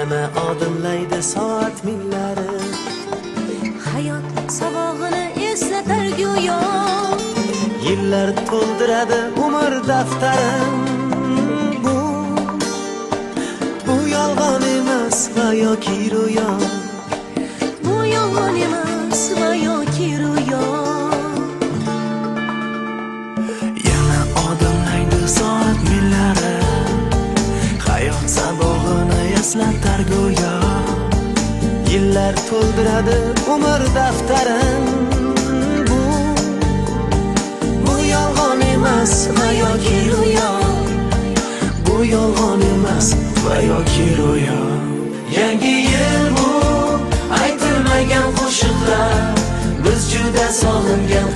Yana odimlaydi soat millari. Hayot sabog'ini eslatar go'yo. Yillar to'ldiradi umr daftarin. Bu, bu yolg'on emas va yoki ro'yo. Bu yolg'on emas va yoki ro'yo. Yana odimlaydi soat millari. Hayot sabog'ini eslatar go'yo. Yillar to'ldiradi umr daftarin. Bu, bu yolg'on emas va yoki ro'yo. Bu yolg'on emas va yoki ro'yo. Yangi yil bu aytilmagan qo'shiqlar. Biz juda sog'ingan.